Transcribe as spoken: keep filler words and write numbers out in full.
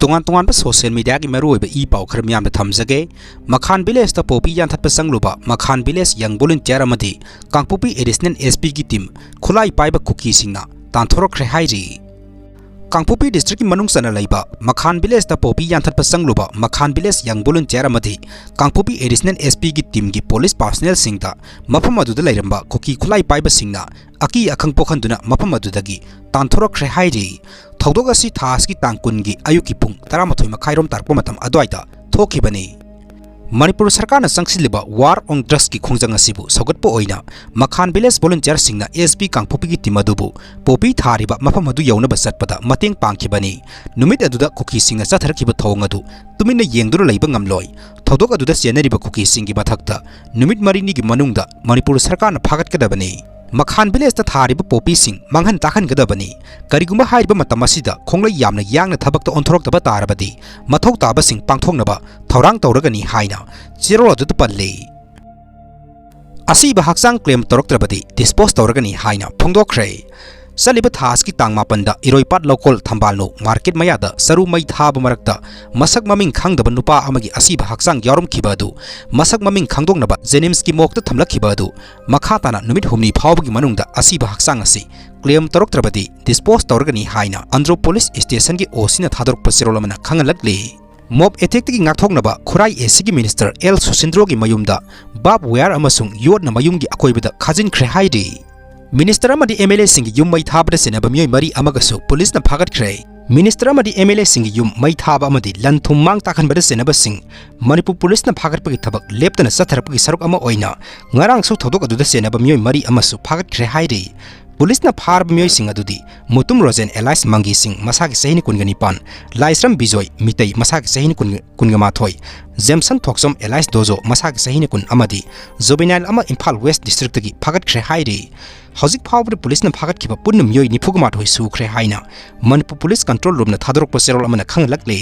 ꯇꯣꯉꯥꯟ ꯇꯣꯉꯥꯟꯕ social mediaꯒꯤ ꯃꯔꯨꯑꯣꯏꯕ ꯏ ꯄꯥꯎ ꯈꯔ ꯃꯤꯌꯥꯝꯗ ꯊꯝꯖꯒꯦ꯫ ꯃꯈꯥꯟ villageꯇ poppy ꯌꯥꯟꯊꯠꯄ ꯆꯪꯂꯨꯕ ꯃꯈꯥꯟ village young volunteer ꯑꯃꯗꯤ ꯀꯥꯡꯄꯣꯛꯄꯤ additional SPꯒꯤ team ꯈꯨꯠꯂꯥꯏ ꯄꯥꯏꯕ ꯀꯨꯀꯤꯁꯤꯡꯅ ꯇꯥꯟꯊꯣꯔꯛꯈ꯭ꯔꯦ ꯍꯥꯏꯔꯤ꯫ ꯀꯥꯡꯄꯣꯛꯄꯤ districtꯀꯤ ꯃꯅꯨꯡ ꯆꯟꯅ ꯂꯩꯕ ꯃꯈꯥꯟ villageꯇ poppy ꯌꯥꯟꯊꯠꯄ ꯆꯪꯂꯨꯕ ꯃꯈꯥꯟ village young volunteer ꯑꯃꯗꯤ ꯀꯥꯡꯄꯣꯛꯄꯤ additional SPꯒꯤ teamꯒꯤ police personnelꯁꯤꯡꯗ ꯃꯐꯝ ꯑꯗꯨꯗ ꯂꯩꯔꯝꯕ ꯀꯨꯀꯤ ꯈꯨꯠꯂꯥꯏ ꯄꯥꯏꯕꯁꯤꯡꯅ ꯑꯀꯤ ꯑꯈꯪ ꯄꯣꯛꯍꯟꯗꯨꯅ ꯃꯐꯝ ꯑꯗꯨꯗꯒꯤ ꯇꯥꯟꯊꯣꯔꯛꯈ꯭ꯔꯦ ꯍꯥꯏꯔꯤ꯫ ꯊꯧꯗꯣꯛ ꯑꯁꯤ ꯊꯥ ꯑꯁꯤꯒꯤ ꯇꯥꯡ ꯀꯨꯟꯒꯤ ꯑꯌꯨꯛꯀꯤ ꯄꯨꯡ ꯇꯔꯥꯃꯥꯊꯣꯏ ꯃꯈꯥꯏꯔꯣꯝ ꯇꯥꯔꯛꯄ ꯃꯇꯝ ꯑꯗꯨꯋꯥꯏꯗ ꯊꯣꯛꯈꯤꯕꯅꯤ꯫ ꯃꯅꯤꯄꯨꯔ ꯁꯔꯀꯥꯔꯅ ꯆꯪꯁꯤꯜꯂꯤꯕ war on drugsꯀꯤ ꯈꯣꯡꯖꯪ ꯑꯁꯤꯕꯨ ꯁꯧꯒꯠꯄ ꯑꯣꯏꯅ ꯃꯈꯥꯟ village volunteerꯁꯤꯡꯅ SP ꯀꯥꯡꯄꯣꯛꯄꯤꯒꯤ team ꯑꯗꯨꯕꯨ poppy ꯊꯥꯔꯤꯕ ꯃꯐꯝ ꯑꯗꯨ ꯌꯧꯅꯕ ꯆꯠꯄꯗ ꯃꯇꯦꯡ ꯄꯥꯡꯈꯤꯕꯅꯤ꯫ ꯅꯨꯃꯤꯠ ꯑꯗꯨꯗ ꯀꯨꯀꯤꯁꯤꯡꯅ ꯆꯠꯊꯔꯛꯈꯤꯕ ꯊꯧꯑꯣꯡ ꯑꯗꯨ ꯇꯨꯃꯤꯟꯅ ꯌꯦꯡꯗꯨꯅ ꯂꯩꯕ ꯉꯝꯂꯣꯏ꯫ ꯊꯧꯗꯣꯛ ꯑꯗꯨꯗ ꯆꯦꯟꯅꯔꯤꯕ ꯀꯨꯀꯤꯁꯤꯡꯒꯤ ꯃꯊꯛꯇ ꯅꯨꯃꯤꯠ ꯃꯔꯤꯅꯤꯒꯤ ꯃꯅꯨꯡꯗ ꯃꯅꯤꯄꯨꯔ ꯁꯔꯀꯥꯔꯅ ꯐꯥꯒꯠꯀꯗꯕꯅꯤ꯫ ꯃꯈꯥꯟ villageꯇ ꯊꯥꯔꯤꯕ poppyꯁꯤꯡ ꯃꯥꯡꯍꯟ ꯇꯥꯛꯍꯟꯒꯗꯕꯅꯤ꯫ ꯀꯔꯤꯒꯨꯝꯕ ꯍꯥꯏꯔꯤꯕ ꯃꯇꯝ ꯑꯁꯤꯗ ꯈꯣꯡꯂꯩ ꯌꯥꯝꯅ ꯌꯥꯡꯅ ꯊꯕꯛꯇ ꯑꯣꯟꯊꯣꯔꯛꯇꯕ ꯇꯥꯔꯕꯗꯤ ꯃꯊꯧ ꯇꯥꯕꯁꯤꯡ ꯄꯥꯡꯊꯣꯛꯅꯕ ꯊꯧꯔꯥꯡ ꯇꯧꯔꯒꯅꯤ ꯍꯥꯏꯅ ꯆꯦꯔꯣꯜ ꯑꯗꯨꯗ ꯄꯜꯂꯤ꯫ ꯑꯁꯤꯕ ꯍꯛꯆꯥꯡ claim ꯇꯧꯔꯛꯇ꯭ꯔꯕꯗꯤ dispose ꯇꯧꯔꯒꯅꯤ ꯍꯥꯏꯅ ꯐꯣꯡꯗꯣꯛꯈ꯭ꯔꯦ꯫ ꯆꯠꯂꯤꯕ ꯊꯥ ꯑꯁꯤꯒꯤ ꯇꯥꯡ ꯃꯥꯄꯟꯗ ꯏꯔꯣꯏꯄꯥꯠ ꯂꯧꯀꯣꯜ ꯊꯝꯕꯥꯜꯅꯨ market ꯃꯌꯥꯗ ꯆꯔꯨ ꯃꯩ ꯊꯥꯕ ꯃꯔꯛꯇ ꯃꯁꯛ ꯃꯃꯤꯡ ꯈꯪꯗꯕ ꯅꯨꯄꯥ ꯑꯃꯒꯤ ꯑꯁꯤꯕ ꯍꯛꯆꯥꯡ ꯌꯥꯎꯔꯝꯈꯤꯕ ꯑꯗꯨ ꯃꯁꯛ ꯃꯃꯤꯡ ꯈꯪꯗꯣꯛꯅꯕ JNIMSꯀꯤ morgueꯇ ꯊꯝꯂꯛꯈꯤꯕ ꯑꯗꯨ ꯃꯈꯥ ꯇꯥꯅ ꯅꯨꯃꯤꯠ ꯍꯨꯝꯅꯤ ꯐꯥꯎꯕꯒꯤ ꯃꯅꯨꯡꯗ ꯑꯁꯤꯕ ꯍꯛꯆꯥꯡ ꯑꯁꯤ claim ꯇꯧꯔꯛꯇ꯭ꯔꯕꯗꯤ dispose ꯇꯧꯔꯒꯅꯤ ꯍꯥꯏꯅ ꯑꯟꯗ꯭ꯔꯣ police stationꯒꯤ OCꯅ ꯊꯥꯗꯣꯔꯛꯄ ꯆꯦꯔꯣꯜ ꯑꯃꯅ ꯈꯪꯍꯜꯂꯛꯂꯤ꯫ Mob attackꯇꯒꯤ ꯉꯥꯛꯊꯣꯛꯅꯕ ꯈꯨꯔꯥꯏ ACꯒꯤ minister L ꯁꯨꯁꯤꯟꯗ꯭ꯔꯣꯒꯤ ꯃꯌꯨꯝꯗ barbed wire ꯑꯃꯁꯨꯡ ꯌꯣꯠꯅ ꯃꯌꯨꯝꯒꯤ ꯑꯀꯣꯏꯕꯗ ꯈꯥꯖꯤꯟꯈ꯭ꯔꯦ ꯍꯥꯏꯔꯤ꯫ Minister ꯑꯃꯗꯤ MLAꯁꯤꯡꯒꯤ ꯌꯨꯝ ꯃꯩ ꯊꯥꯕꯗ ꯆꯦꯟꯅꯕ ꯃꯤꯑꯣꯏ ꯃꯔꯤ ꯑꯃꯒꯁꯨ policeꯅ ꯐꯥꯒꯠꯈ꯭ꯔꯦ꯫ Minister ꯑꯃꯗꯤ MLAꯁꯤꯡꯒꯤ ꯌꯨꯝ ꯃꯩ ꯊꯥꯕ ꯑꯃꯗꯤ ꯂꯟ ꯊꯨꯝ ꯃꯥꯡ ꯇꯥꯛꯍꯟꯕꯗ ꯆꯦꯟꯅꯕꯁꯤꯡ ꯃꯅꯤꯄꯨꯔ policeꯅ ꯐꯥꯒꯠꯄꯒꯤ ꯊꯕꯛ ꯂꯦꯞꯇꯅ ꯆꯠꯊꯔꯛꯄꯒꯤ ꯁꯔꯨꯛ ꯑꯃ ꯑꯣꯏꯅ ꯉꯔꯥꯡꯁꯨ ꯊꯧꯗꯣꯛ ꯑꯗꯨꯗ ꯆꯦꯟꯅꯕ ꯃꯤꯑꯣꯏ ꯃꯔꯤ ꯑꯃꯁꯨ ꯐꯥꯒꯠꯈ꯭ꯔꯦ ꯍꯥꯏꯔꯤ꯫ Policeꯅ ꯐꯥꯔꯕ ꯃꯤꯑꯣꯏꯁꯤꯡ ꯑꯗꯨꯗꯤ ꯃꯨꯇꯨꯝ ꯔꯣꯖꯦꯟ alias ꯃꯪꯒꯤ ꯁꯤꯡ, ꯃꯁꯥꯒꯤ ꯆꯍꯤꯅ ꯀꯨꯟꯒ ꯅꯤꯄꯥꯟ, ꯂꯥꯏꯁ꯭ꯔꯝ ꯕꯤꯖꯣꯏ ꯃꯤꯇꯩ, ꯃꯁꯥꯒꯤ ꯆꯍꯤꯅ ꯀꯨꯟ, ꯀꯨꯟꯒ ꯃꯥꯊꯣꯏ, ꯖꯦꯝꯁꯟ ꯊꯣꯛꯆꯣꯝ alias ꯗꯣꯖꯣ, ꯃꯁꯥꯒꯤ ꯆꯍꯤꯅ ꯀꯨꯟ ꯑꯃꯗꯤ juvenile ꯑꯃ ꯏꯝꯐꯥꯜ West districtꯇꯒꯤ ꯐꯥꯒꯠꯈ꯭ꯔꯦ ꯍꯥꯏꯔꯤ꯫ ꯍꯧꯖꯤꯛ ꯐꯥꯎꯕꯗ policeꯅ ꯐꯥꯒꯠꯈꯤꯕ ꯄꯨꯟꯅ ꯃꯤꯑꯣꯏ ꯅꯤꯐꯨꯒ ꯃꯥꯊꯣꯏ ꯁꯨꯈ꯭ꯔꯦ ꯍꯥꯏꯅ ꯃꯅꯤꯄꯨꯔ police control roomꯅ ꯊꯥꯗꯣꯔꯛꯄ ꯆꯦꯔꯣꯜ ꯑꯃꯅ ꯈꯪꯍꯜꯂꯛꯂꯤ꯫